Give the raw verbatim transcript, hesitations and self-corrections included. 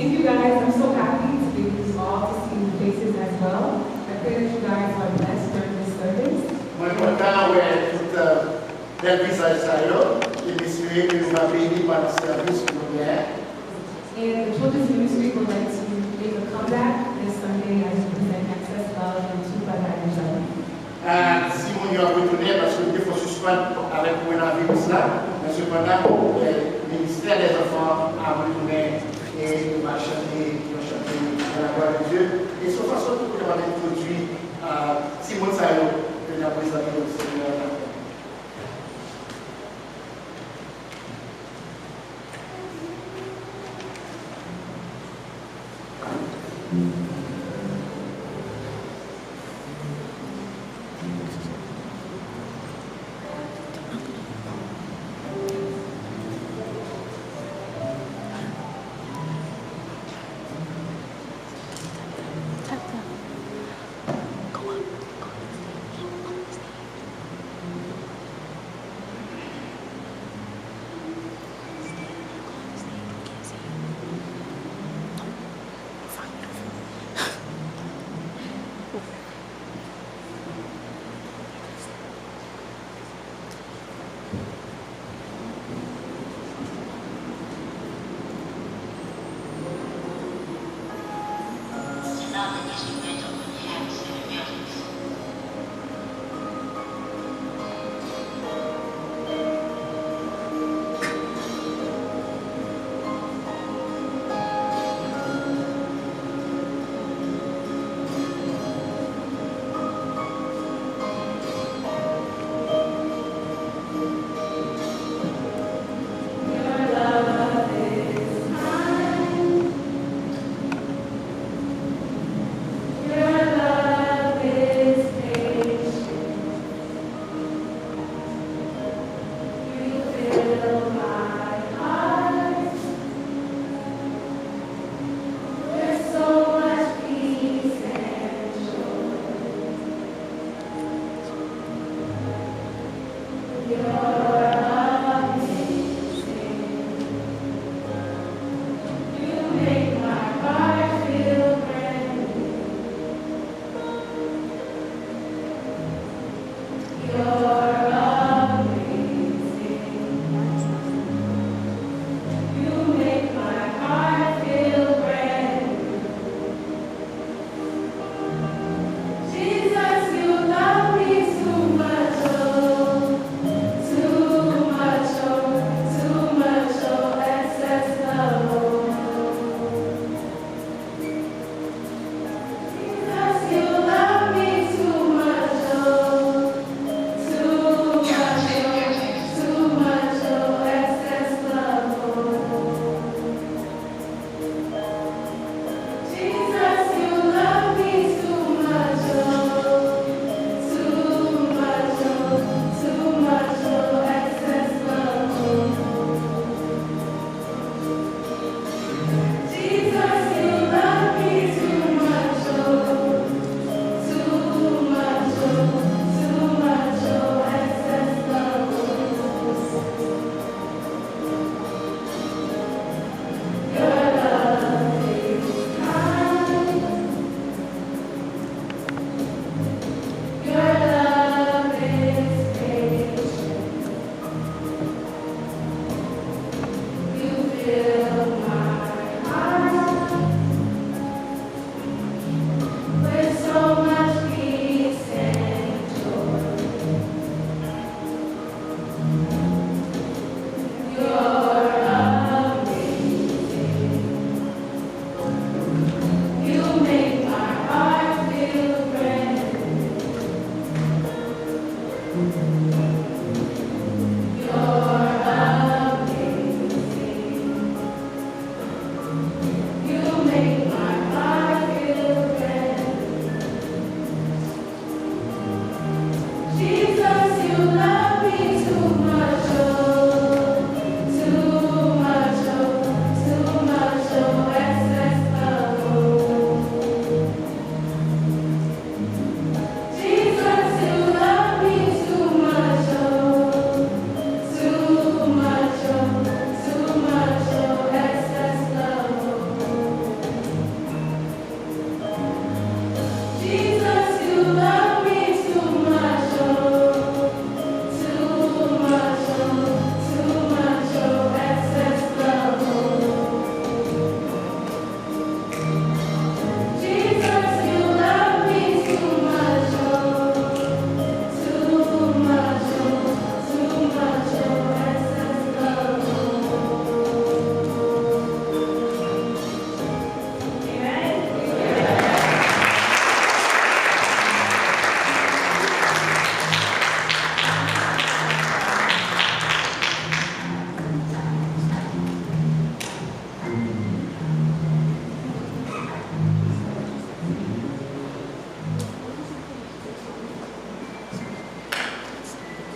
Thank you guys. I'm so happy to greet you all, to see new faces as well. I pray that you guys are blessed during this service. Mwen kontan wè tout, uh, bèl vizaj sa yo, e m espere ke nou va beni pandan sèvis ke nou genyen. And the children's ministry would like to make a comeback this Sunday as we present Excess Love and Two Baba Angel. Ah, timoun yo ap retounen paske nou te fè sispann avèk kowonaviris la, men sepandan, eh, ministè dèzanfan ap retounen e yo va chante yon chante a la glwa de Dye. E se yon fason tou pou kapab entwodui, ah, timoun sa yo ke n ap prezante yo Senyè a.